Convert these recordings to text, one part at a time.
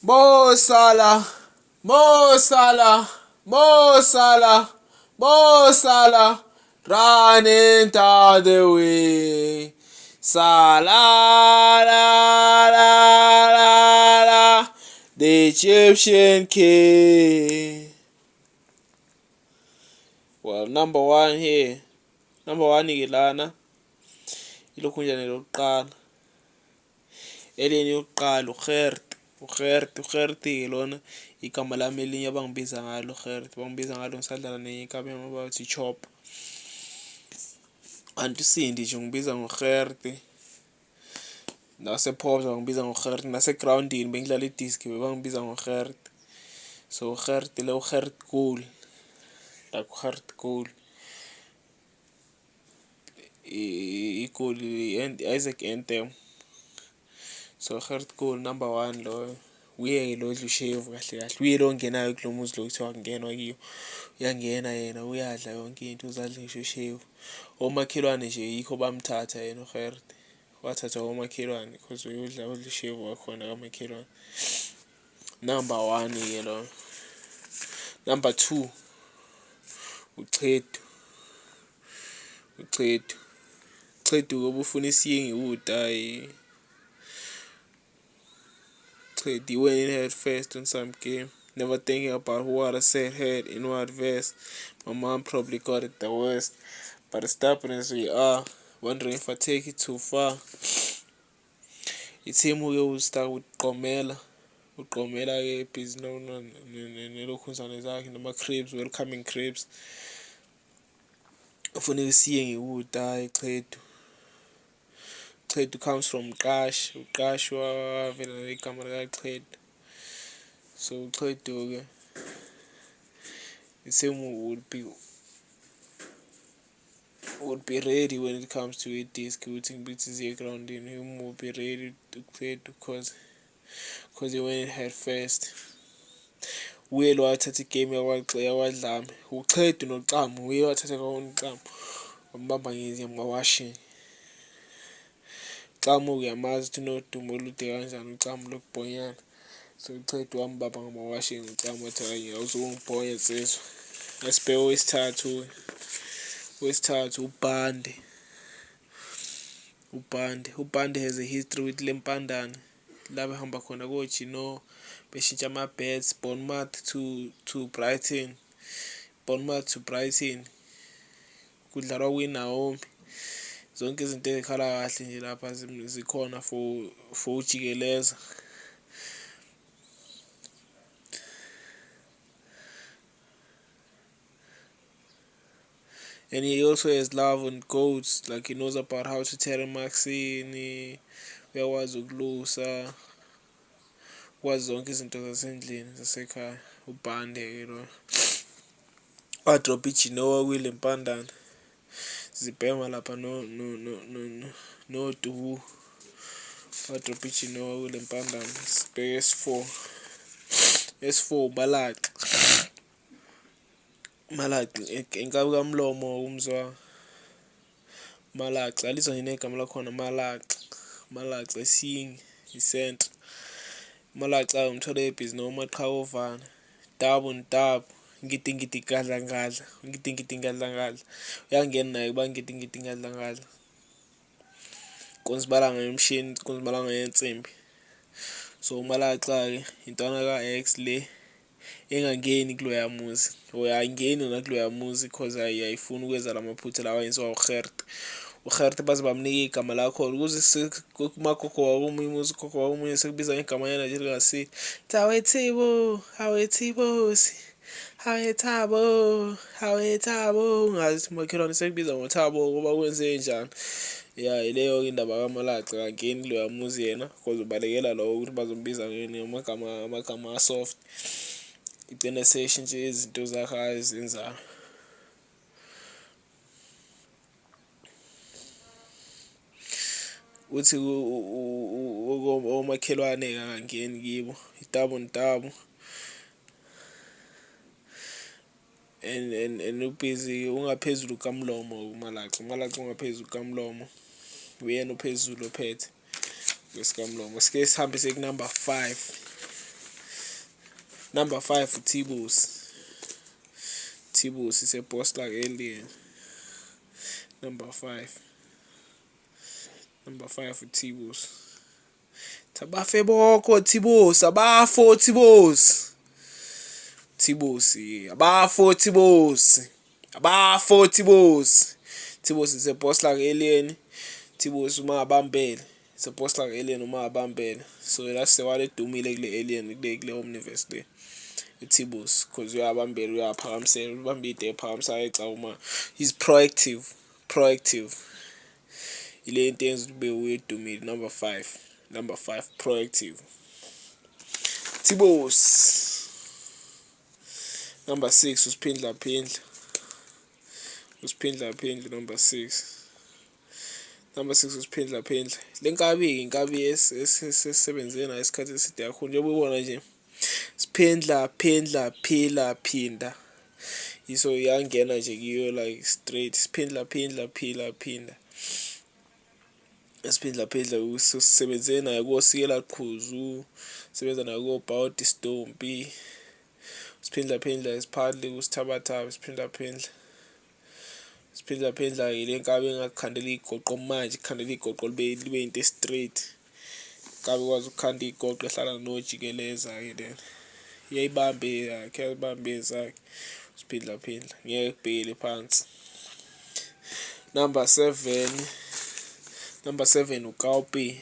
Mo Salah, Mo Salah, Mo Salah, Mo Salah, running down the way. Salah, la, la, la, la, the Egyptian king. Well, number one here. Number one ke lana. Ilokhunjane lokuqala. Alien yokuqala uGert, uGert, uGert-ke lona igama lami elinye abangibiza ngalo uGert, bangibiza ngalo ngisadlala nenye inkabi yami abathi Chop. Kanti uSindi nje ungibiza ngoGert, nasePhobza bangibiza ngoGert, nasegrawundini bengidlala idiski bebangibiza ngoGert. So uGert lo uGert goal, like uGert goal. Igoli Isaac Anthem. So Gert goal number one loyo. Uye-ke lo odla ushevu kahle kahle, uye lo ongenayo kulo muzi lo kuthiwa kungenwa kiwo. Uyangena yena uyadla yonke into uze adle ngisho ushevu. Omakhelwane nje yikho bamthatha yena uGert. Wathathwa omakhelwane cause uyodla udla ushevu wakhona kamakhelwane. Number one-ke loyo. Number two, uChedu. UChedu. Chedu ubufuna isiyingi uwutayi. Chedu, he went in head first on some game. Never thinking about who I'd said head in what verse. My mom probably got it the worst. But as stubborn as we are, wondering if I take it too far. I-team-ke u-start with Qomela. UQomela-ke busy nelokhunjana zakhe nama-cribs, welcoming cribs. Kufuneka siye ngikuwutayi Chedu. Chedu comes from Qashi. UQashi wavela negama likaChedu. So uChedu-ke i-team would be ready when it comes to i-diski ukuthi ngibithi ziye egrawundini. Him will be ready uChedu cause he went head first. Uye lo wathatha igame yakwaDlame, uChedu noXamu, uye wathatha uXamu wambamba ngamawashini. Xamu uyamazi ukuthi unodumo olude kanjani uXamu lokubhonyana. So uChedu wambamba ngamawashini uXamu wathi hhayi awuzukungibhonya nsizwa. Asibheke owesithathu, owesithathu uBhande. UBhande, uBhande has a history with Lempandane la behamba khona ko-Gino beshintsha ama-bets Bournemouth to Brighton, Bournemouth to Brighton kudlalwa kwi-Naomi. Zonke izinto ey'khala kahle nje lapha zikhona for ujikeleza. And he also has love on goats, like he knows about how to tear emaksini, uyakwazi ukulusa, ukwazi zonke izinto zasendlini zasekhaya. UBhande-ke lo wadropha iGenoa kwiLempandane zibhema lapha noDuhu, wadropha iGenoa kwiLempandane. Sibheke S4, S4 Malaxa. Malaxa inkabi kaMlomo umzwa Malaxa alizwa nje negama lakhona Malaxa, Malaxa isiyingi isenta. Malaxa umthole ebhizi noMaqhawovana, Dabu Ntabu, ngidi ngidi gadla ngadla, ngidi ngidi ngadla ngadla. Uyangena naye kuba ngidi ngidi ngadla ngadla. Nkunzimalanga yomshini, nkunzimalanga yensimbi. So uMalaxa-ke intwana ka-X le engangeni kuloya muzi or ayingeni nakuloya muzi cause ayifuni ukwenza lamaphutha lawa enziwa uGert. UGert baze bamnika igama lakhona ukuze kumagogo wakomunye umuzi ugogo wakomunye sekubiza ngegamanyana nje elingasile. Hawe Thibo, hawe Thibosi, hawe Thabo, hawe Thabo, ungazi ukuthi umakhelwane sekubiza ngoThabo ngoba kwenze njani. Ya ileyo-ke indaba kaMalaxa akangeni kuloya muzi yena cause ubalekela lowo ukuthi bazombiza ngamagama amagama a-soft. Igcine eseshintshe izinto zakhe azenzayo. Uthi omakhelwane akangeni kibo itabu ntabu and ubhizi ungaphezulu kukaMlomo uMalaxa, uMalaxa ungaphezulu kukaMlomo uyena ophezulu ophethe kwesikamlomo. Sike sihambe siye ku-number five. Number 5 uThibos. Thibos is a boss like alien. Number 5. Number 5 uThibos. Abafe bokho Thibos, abafo Thibos. Thibos, abafo Thibos. Abafo Thibos. Thibos is a boss like alien. Thibos uma abambele. It's a boss like alien uma abambele. So that's the one edumile kule alien kule omniverse le. uThibos because uyabambela uyaphakamisela ubamba into ephakamisayo eca uma he's proactive, proactive. Ile nto eyenza ukuthi kube uye edumile number 5. Number 5 proactive. Thibos. Number 6 uSiphindla Phindla. Usiphindla Phindla number 6. Number 6 uSiphindla Phindla. Le nkabi inkabi esisebenze nayo isikhathi eside kakhulu njengoba ubona nje. Siphindla phindla phila phinda. Iso iyangena nje kuyo like straight. Siphindla phindla phila phinda. Esiphindla phindla usebenze naye kosikela qhuzu, sebenza naye kobhawudi stompi. Siphindla phindla isiphali kusithabathaba siphinda phindla. Siphindla phindla ile nkabi engakukhandela igoqo manje ikhandela igoqo libe into straight. Inkabi ikwazi ukukhanda igoqo ehlala nojikeleza ke lena. Iyayibamba eyakhe, iyayibamba ezakhe. Siphindla phindla ngeke kubhekele phansi. Number 7. Number 7 uKaupi.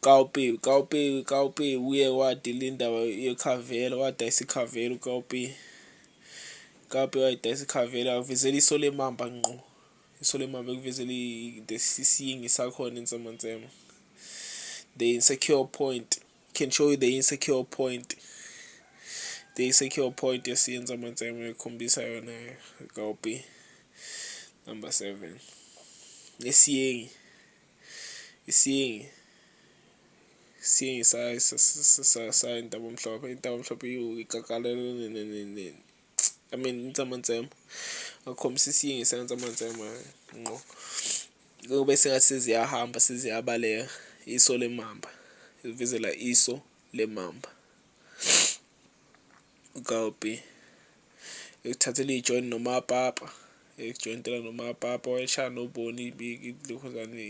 Kaupi, Kaupi, Kaupi uye wadila indaba yekhavela, wadayisa ikhavela uKaupi. Kaupi wayidayisa ikhavela akuvezela iso lemamba ngqo. Iso lemamba ekuvezela isiyingi sakhona intsemansema. The insecure point can show you the insecure point. The insecure point yesiyenza amansema ikhombisa yona Kaupi. Number 7. Isiyengi. Isiyengi. Isiyengi sa intaba omhlophe, intaba omhlophe ikakalele I mean intsamansema. Akhombisa isiyengi sentsamansema ngqo. Kube sengathi seziyahamba seziyabaleka iso lemamba. Ivezela iso lemamba. uKaupi ekuthathela ijoint nomapapa ekujoyintela nomapapa wayeshaya noboni ilokhuzane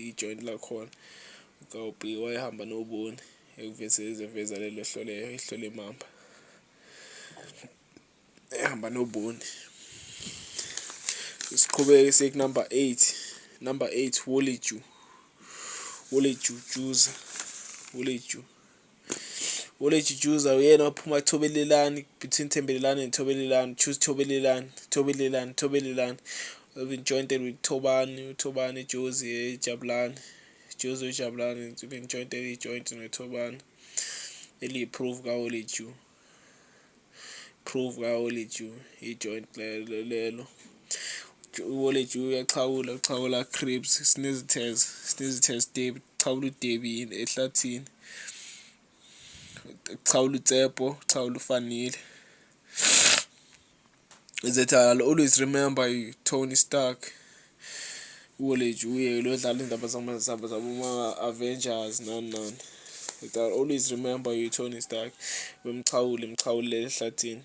ijoint lakhona. uKaupi wayehamba noboni ekuveza lelo hlo ihlo lemamba. Ehamba noboni. Siqhubeke siye ku number 8. Number 8 Woleju. Woleju Juza. Woleju. Woleju Juza uyena waphuma Thobelelani between Thembelelani and Thobelelani. Choose Thobelelani, Thobelelani, Thobelelani. Been jointed with Thobani, uThobani Jozi eJabulani. Jozi eJabulani been jointed ijoint noThobani. Eliyi-proof kaWoleju. Proof kaWoleju ijoint lelo. uWoleju uyaxhawula, uxhawula Cribs, Snizitez, Snizitez Debi, xhawula uDebi ehlathini. Xhawula uTsepo, xhawula uFanile. Is that I'll always remember you, Tony Stark. uWoleju uye lo dlala indaba zama Avengers nani nani. I'll always remember you, Tony Stark. Bemxhawule, emxhawulele ehlathini.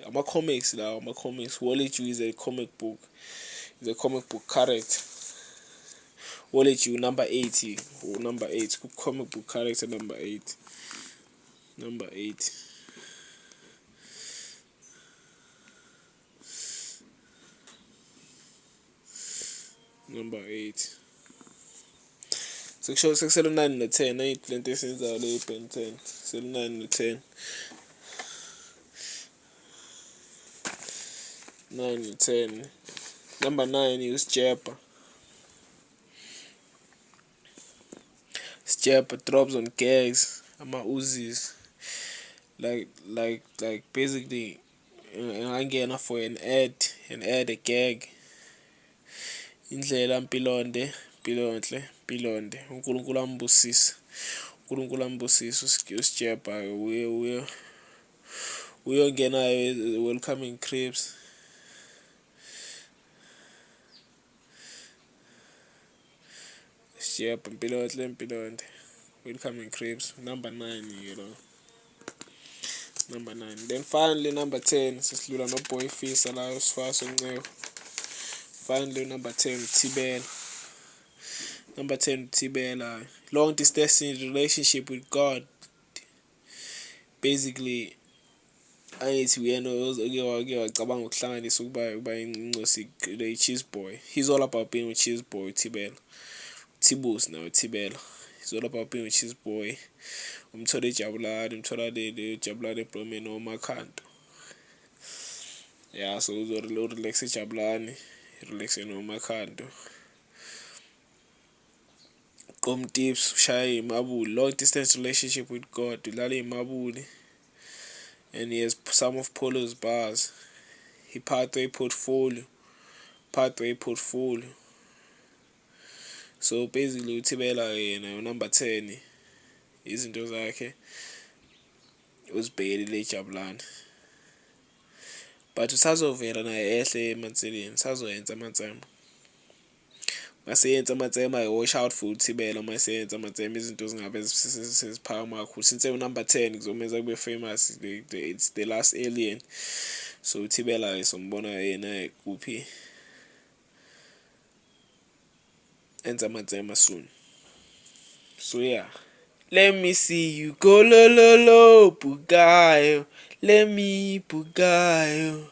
Ama comics lawa, ama comics. Woleju is a comic book. Is a comic book character. Woleju number 8, number 8 comic book character number 8. Number 8. Number 8. Sekusho sekusele 9 no 10 ayithi lento esiyenzayo le Ben 10. Sele 9 no 10. 9 no 10. Number 9 uSjepa. Sjepa drops on gags, ama Uzis. Like basically engangena for an ad and add a gag. Indlela Mpilonde, Mpilonhle, Mpilonde. uNkulunkulu ambusise. uNkulunkulu ambusise uSjepa uye uye uyongena welcoming Cribs. Sjepa Mpilonhle, Mpilonde. Welcoming Cribs number 9 ke lo. Number 9. Then finally number 10, sesidlula noBoy Fisa la, uSifaso Nceko. Finally number 10, uThibela. Number 10, uThibela. Long distance relationship with God. Basically angithi uyena oke wake wacabanga ukuhlanganisa ukuba incosi, the cheese boy. He's all about being a cheese boy, uThibela. Thibus nawe Thibela. He's all about being a cheese boy. Umthola eJabulani, umthola le Jabulani eBlomeni noMakhanto. Yeah, so uzo-relax eJabulani, relax noMakhanto. Qom tips, ushaya iy'mabuli, long distance relationship with God, udlala iy'mabuli and he has some of Polo's bars. He pathway portfolio, pathway portfolio. So basically uThibela yena number 10, izinto zakhe uzibhekelile eJabulani. But usazovela naye ehle emanseleni, usazoyenza amatsema. Mase yenza amatsema, watch out for uThibela. Mase yenza amatsema, izinto zingabe seziphakama kakhulu since number 10 kuzomenza kube famous. It's the last alien. So uThibela ke sombona yena kuphi enza amatsema soon. So yeah, let me see you go lo lo lo bugayo, let me bugayo.